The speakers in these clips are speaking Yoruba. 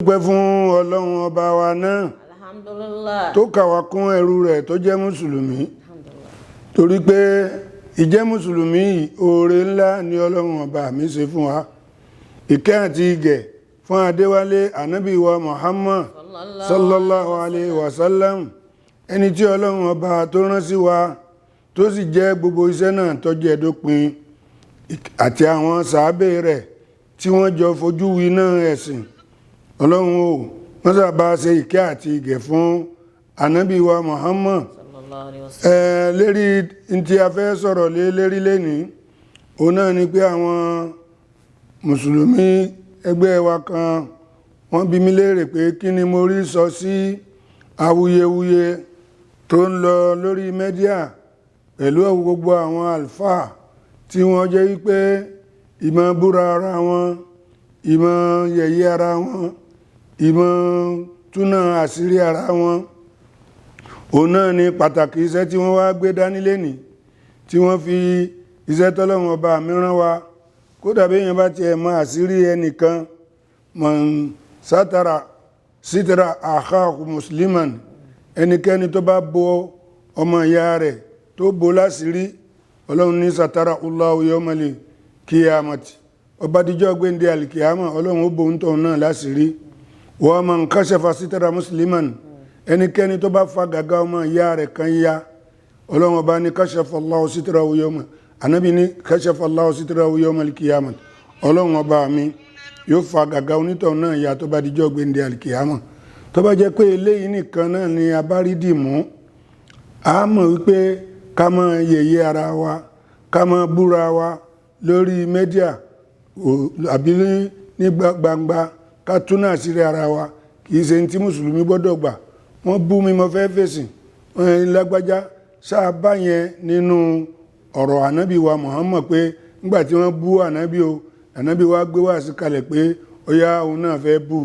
Dúpẹ́ fún Ọlọ́run Ọba wa náà Alhamdulillah. tó kà wá kún ẹrú rẹ̀ tó jẹ́ mùsùlùmí, Alhamdulillah. torí pé ìjẹ́ mùsùlùmí yìí, oore ńlá ni Ọlọ́run Ọba mi ṣe fún wa. Ìkẹ́ àti ìgẹ̀ fún Adéwálé Ànábì wa Muhammad sallallahu alayhi wa sallam, ẹni tí Ọlọ́run Ọba tó rán sí wa, tó sì jẹ́ gbogbo iṣẹ́ náà tó jẹ́ dópin, àti àwọn sàábé rẹ̀ tí wọ́n jọ fojú winá ẹ̀sìn. Ọlọ́run o, wọ́n sábà ṣe ìkẹ́ àti ìgẹ̀ fún Ànábì wa Muhammad. Sallallahu alayhi wa sallam. Ẹ lérí tí a fẹ́ sọ̀rọ̀ lé lérí lénìí, òun náà ni pé àwọn mùsùlùmí ẹgbẹ́ wa kan, wọ́n bi mí léèrè pé kí ni mo rí sọ sí awuyewuye tó ń lọ lórí media pẹ̀lú gbogbo àwọn àlùfáà tí wọ́n jẹ́ wípé ìmọ̀ búra ara wọn, ìmọ̀ yẹ̀yẹ́ ara wọn, ìmọ̀ túnà àṣírí ara wọn. Òun náà ni pàtàkì iṣẹ́ tí wọ́n wá gbé dání lénìí, tí wọ́n fi iṣẹ́ tọ́lọ́run Ọba mi rán wa. Kódà bí èèyàn bá tiẹ̀ mọ àṣírí ẹnìkan, mọ̀ sátara sítara àkàkù musliman, ẹnikẹ́ni tó bá bo ọmọ ìyá rẹ̀, tó bo láṣìírí, Ọlọ́run ní satara Allahu yawmal qiyamati, ọba díjọ́ gbéǹde alikiyama, Ọlọ́run ó bo ń tọ̀ náà láṣìírí. Wa man kashafa sítara musliman, ẹnikẹ́ni tó bá fa gàgà ọmọ ìyá rẹ̀ kan ya, Ọlọ́run Ọba ní kashafa Allahu sítara yawma, Ànábì ní kashafa Allahu sítara yawmal qiyamati, Ọlọ́run Ọba mi yóò fa gàgà onítọ̀ náà ya tó bá díjọ́ gbéǹde alikiyama. Tó bá jẹ́ pé eléyìí nìkan náà ni a bá rí dì mú, a mọ̀ wípé ká máa yẹ̀yẹ́ ara wa, ká máa búra wa lórí media àbí ní gbangba, ká túnà àṣírí ara wa, kì í ṣe ní tí mùsùlùmí gbọ́dọ̀ gbà. Wọ́n bú mi, mo fẹ́ fèsì, wọ́n ní lágbájá sáà bá yẹn nínú ọ̀rọ̀ Ànábì wa Muhammad, pé nígbà tí wọ́n bú Ànábì o, Ànábì wa gbé wá sí kalẹ̀ pé ó yá, òun náà fẹ́ bú,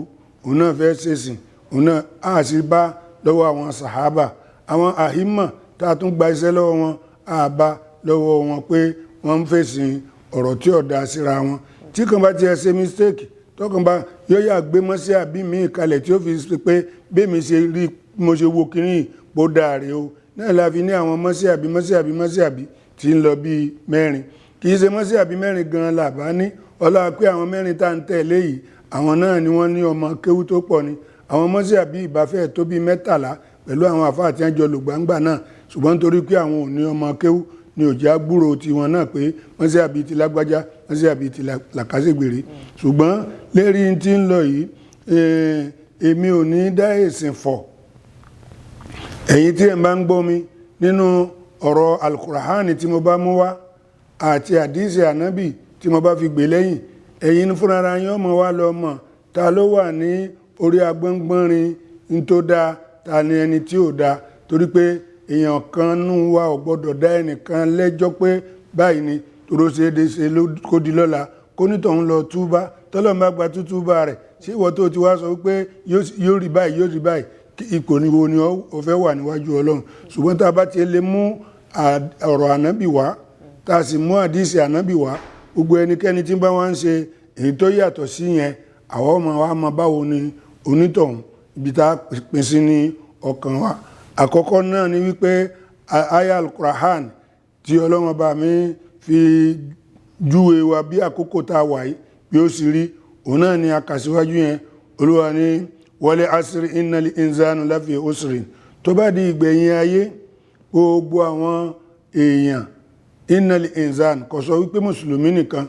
òun náà fẹ́ ṣèsìn, òun náà á sì bá lọ́wọ́ àwọn sàhábà, àwọn àhímà tá a tún gba iṣẹ́ lọ́wọ́ wọn, á bá lọ́wọ́ wọn pé wọ́n ń fèsì ọ̀rọ̀ tí ò da síra wọn. Tí kan bá tiẹ̀ ṣe mistake, tọkàn bá yóò yà gbé mọ́sí àbí míì kalẹ̀ tí ó fi ṣe pé bẹ́ẹ̀ ṣe rí, mo ṣe wo kínní bó dáa rèé o. Náà la fi ní àwọn mọ́sí àbí mọ́sí àbí mọ́sí àbí tí ń lọ bíi mẹ́rin. Kì í ṣe mọ́sí àbí mẹ́rin gan-an là bá ní ọlá pé àwọn mẹ́rin tá à ń tẹ̀lé yìí, àwọn náà ni wọ́n ní ọmọ kéwú tó pọ̀ ni. Àwọn mọ́sí àbí ìbáfẹ́ tó bíi 13 pẹ̀lú àwọn àfáà tí wọ́n jọ lògbàǹgbà náà, ṣùgbọ́n nítorí pé àwọn ò ní ọmọ kéwú ni ò jẹ́ àgbúrò tiwọn náà pé mọ́sí àbí ti lágbájá, mọ́sí àbí ti làkàṣègbèrè. Ṣùgbọ́n lérí tí ń lọ yìí, èmi ò ní dá èsìn fọ̀. Ẹ̀yin tí ẹ̀ bá ń gbọ́ mi, nínú ọ̀rọ̀ Alukurahani tí mo bá mú wá àti àdísì Ànábì tí mo bá fi gbé lẹ́yìn, ẹ̀yin fúnra yín ọmọ wa lọ mọ̀ ta ló wà ní orí agbọ́ngbọ́nrin ní tó dáa, ta ni ẹni tí ò dáa, torí pé èèyàn kan nù wa ò gbọ́dọ̀ dá ẹnìkan lẹ́jọ́ pé báyìí ni tòró ṣe é de ṣe kó di lọ́la kó nítọ̀hún lọ túbá, tọ́lọ́run bá gba tútúbá rẹ̀. Ṣé ìwọ tó ti wá sọ wípé yóò rí báyìí, yóò rí báyìí, ipò ni wo ni ó fẹ́ wà níwájú Ọlọ́run? Ṣùgbọ́n tá a bá ti lè mú ọ̀rọ̀ Ànábì wá, tá a sì mú àdísì Ànábì wá, gbogbo ẹnikẹ́ni tí bá wá ń ṣe èyí tó yàtọ̀ sí yẹn, àwọn ọmọ wa mọ báwo ni onítọ̀hún, ibi tá a pín sí ní ọkàn wa. Àkọ́kọ́ náà ni wípé aya Al-Qur'an tí Ọlọ́run Ọba mi fi júwe wa bí àkókò tá a wà yìí bí ó sì rí, òun náà ni a kà síwájú yẹn. Olúwa ní wal asri innal insana lafi usri. Tó bá di ìgbẹ̀yìn ayé, gbogbo àwọn èèyàn, innal insana, kò sọ wípé mùsùlùmí nìkan,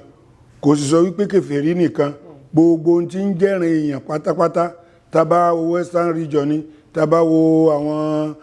kò sì sọ wípé kèfèrí nìkan, gbogbo ohun tí ń jẹ́rìn èèyàn pátápátá. Tá bá wo Western region ni, tá bá wo àwọn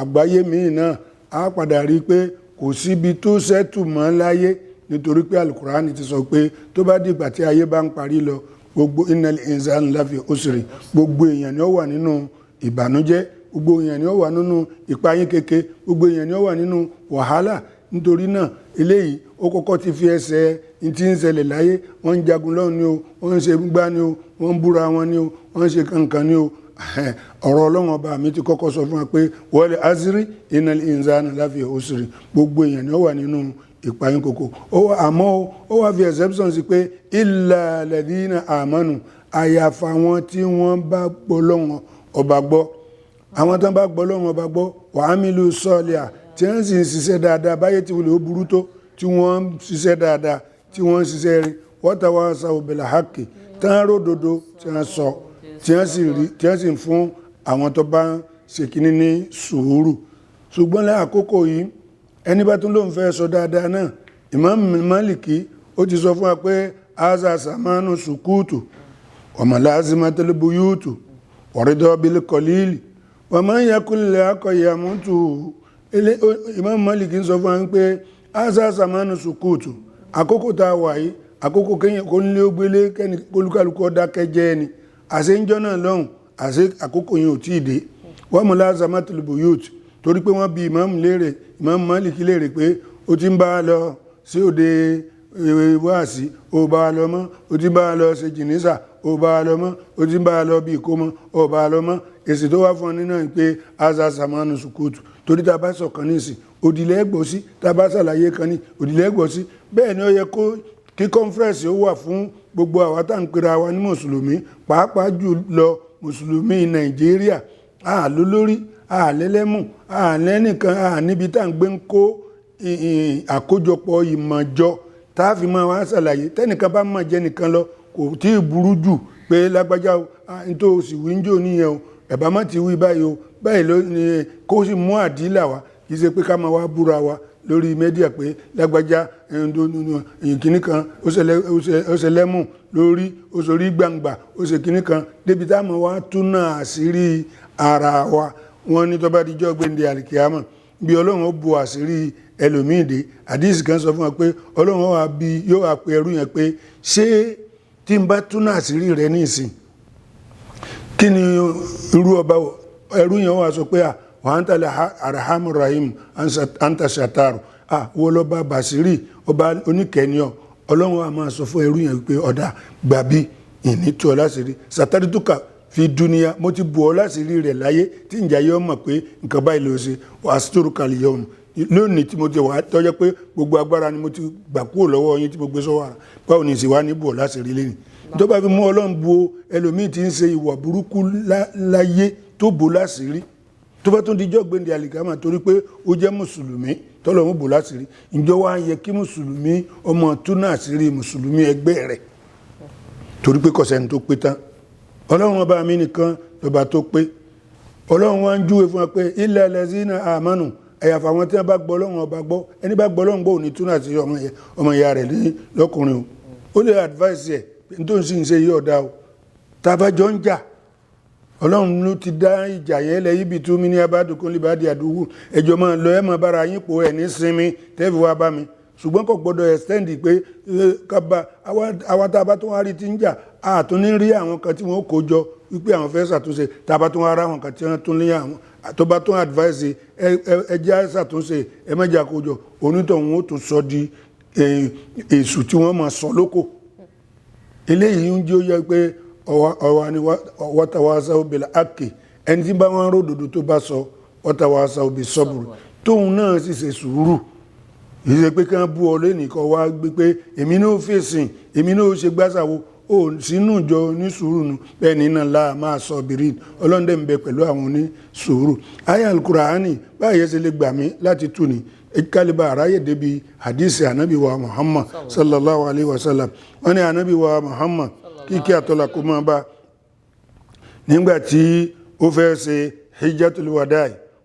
àgbáyé míì náà, á padà rí i pé kò síbi tó ṣẹ́tù mọ́ láyé, nítorí pé Alukurani ti sọ pé tó bá dìgbà tí ayé bá ń parí lọ, gbogbo innal insana lafi usri, gbogbo èèyàn ni ó wà nínú ìbànújẹ́, gbogbo èèyàn ni ó wà nínú ìpayín keke, gbogbo èèyàn ni ó wà nínú wàhálà. Nítorí náà, eléyìí ó kọ́kọ́ ti fi ẹsẹ̀ tí ń ṣẹlẹ̀ láyé. Wọ́n ń jagun lọ́hùn ni o, wọ́n ń ṣe gbá ni o, wọ́n ń búra wọn ni o, wọ́n ń ṣe kankan ni o, ọ̀rọ̀ Ọlọ́run Ọba mi ti kọ́kọ́ sọ fún wa pé wal asri innal insana lafi usri, gbogbo èèyàn ni ó wà nínú ìpayín kòkò. Àmọ́ ó wá fi exception sí pé illa alladhina amanu, àyàfà wọn tí wọ́n bá gbọ́ lọ́wọ́n ọba gbọ́. Àwọn tó bá gbọ́ lọ́wọ́n ọba gbọ́, wa amilu sọ́ọ̀lìà, tí wọ́n sì ń ṣiṣẹ́ dáadáa, báyé tí wọlé ó burú tó, tí wọ́n ń ṣiṣẹ́ dáadáa, tí wọ́n ń ṣiṣẹ́ rí, watawasaw bil haqqi, tí wọ́n ródodo tí wọ́n sọ, tí wọ́n sì rí, tí wọ́n sì ń fún àwọn tó bá ń ṣe kínní ní sùúrù. Ṣùgbọ́n lẹ́ àkókò yìí, ẹni bá tún lóun fẹ́ sọ dáadáa náà, Imam Maliki ó ti sọ fún wa pé aza samanu sukutu ọmọláàzímátẹ́lẹ́ buyúùtù ọ̀rẹ́dọ́ abilé kọ̀lílì wọ́n máa ń yẹ kó lè akọ̀yàmútù. Imam Maliki ń sọ fún wa pé aza samanu sukutu, àkókò tá a wà yìí, àkókò kéèyàn kó nílé ó gbélé, kẹ́ni kólúkálukú dákẹ́ jẹ́ ni. Àṣẹ ń jọ́ náà lọ́hùn, àṣẹ àkókò yẹn ò tí ì dé. Wọ́n mú láàzímátẹ́lẹ́ buyúùtù, torí pé wọ́n bi Imam léèrè, Imam Maliki léèrè pé ó ti ń bá a lọ sí òde wáàsí, ó bá a lọ mọ́, ó ti ń bá a lọ ṣe jìnnìsà, ó bá a lọ mọ́, ó ti ń bá a lọ bí ìkómọ, ó bá a lọ mọ́. Èsì tó wá fún ọ nínú pé aza samanu sukutu, torí tá a bá sọ̀kan ní ìsìn òdìlẹ̀ ẹ̀gbọ́ sí, tá a bá ṣàlàyé kan ní òdìlẹ̀ ẹ̀gbọ́ sí. Bẹ́ẹ̀ ni ó yẹ kó kí kọ́nfẹ́rẹ́nsì ó wà fún gbogbo àwa tá à ń pera wa ní mùsùlùmí, pàápàá jùlọ mùsùlùmí Nàìjíríà. Àlólórí, àlẹ́lẹ́mù, àlẹ́nìkan, àníbi tá à ń gbé ń kó àkójọpọ̀ ìmọ̀jọ tá a fi máa wá ṣàlàyé. Tẹ́nìkan bá mọ̀ jẹ́ nìkan lọ, kò tí ì burú jù pé lágbájá o, nítorí o sì wí ń jò níyẹn o, ẹ̀bá má ti wí báyìí o, báyìí ló ní kó sì mú àdílà wá. Kì í ṣe pé ká máa wá búra wa lórí mẹ́díà pé lágbájá kìnnì kan ó ṣe lẹ́mù lórí, ó ṣorí gbangba, ó ṣe kìnnì kan, débi tá a máa wá túnà àṣírí ara wa. Wọ́n ní tó bá dijọ́ gbéǹde àlìkíyàmọ̀, bí Ọlọ́run ó bu àṣírí ẹlòmíì dé. Àdísì kan sọ fún wa pé Ọlọ́run wá bí yóò wá pe ẹrú yẹn pé ṣé tí n bá túnà àṣírí rẹ ní ìsìn, kí ni irú ọba ẹrú yẹn wá sọ pé à wa anta arhamu rahim anta sataru, à wọ́n lọ́ba Bàṣírì ọba oníkẹ́niọ̀. Ọlọ́run wa máa sọ fún ẹrú yẹn pé ọ̀dà gbàbí ìní tú ọ láṣìírí, sàtàrítùkà fi dúníyà, mo ti bù ọ láṣìírí rẹ̀ láyé tí ìjà yọ mọ̀ pé nǹkan báyìí ló ṣe, wàá sítórùkà lè yọ ọmọ lónìí tí mo ti wà tọ́jọ́ pé gbogbo agbára ni mo ti gbà kúrò lọ́wọ́ yín tí mo gbé sọ́wọ́ ara, báwo ni ìsìnwá ní bù ọ láṣìírí lẹ́yìn tó bá fi mú Ọlọ́run bu ẹlòmíì tí ń ṣe ìwà burúkú láyé tó bò láṣìírí, tó bá tún dijọ́ gbéǹde àlìkámà, torí pé ó jẹ́ mùsùlùmí tọ́lọ́run bò láṣìírí. Ǹjọ́ wá yẹ kí mùsùlùmí ọmọ túnà àṣírí mùsùlùmí ẹgbẹ́ rẹ̀, torí pé kò sẹ́ni tó pé tán. Ọlọ́run ọba mi nìkan lọ́ba tó pé. Ọlọ́run wá ń júwe fún wa pé illa allazina amanu, àyàfà àwọn tí wọ́n bá gbọ́ Ọlọ́run ọba gbọ́. Ẹni bá gbọ́ Ọlọ́run gbọ́ ò ní túnà àṣírí ọmọ ìyá rẹ̀ ní lọ́kùnrin o. Ó lè advice ẹ̀ tó ń sì ń ṣe yí ọ̀dà o. Tá a bá jọ ń jà, Ọlọ́run ló ti dá ìjà yẹn lẹ ibi tú mi ní abádùkún libadi àdúgbò, ẹjọ́ máa lọ, ẹ máa bára yín pò, ẹ̀ ní sinmi tẹ́fì wá bá mi. Ṣùgbọ́n kò gbọ́dọ̀ extend pé kaba àwa tá a bá tún wá rí ti ń jà, a tún ní rí àwọn kan tí wọ́n kó jọ wípé àwọn fẹ́ ṣàtúnṣe. Tá a bá tún wá rá àwọn kan tí wọ́n tún ní àwọn tó bá tún advice ẹ jẹ́ ṣàtúnṣe, ẹ má jà kó jọ, onítọ̀hún ó tún sọ di èṣù tí wọ́n máa sọ lóko. Eléyìí ń jẹ́ ó yẹ pé ọ̀wà ni watawasaw bil haqqi, ẹni tí bá wọn ródòdó tó bá sọ watawasaw bis sabr, tóun náà sì ṣe sùúrù. Kì í ṣe pé kí wọ́n bú ọ lẹ́nìí kan wá gbé pé èmi náà fèsì, èmi náà ṣe gbàṣàwò, ó sínú ìjọ ní sùúrù nu. Bẹ́ẹ̀ ni iná láà máa sọ bìrì, Ọlọ́run dẹ̀ ń bẹ pẹ̀lú àwọn oní sùúrù. Ayé alukurahani báyìí ṣe lè gbà mí láti tù ní kálíbà àráyè débi hadisi anabi wa Muhammad sallallahu alayhi wa sallam. Wọ́n ní anabi wa Muhammad kíkẹ́ àtọ́lá kó máa bá nígbà tí ó fẹ́ ṣe hijjatul wadai.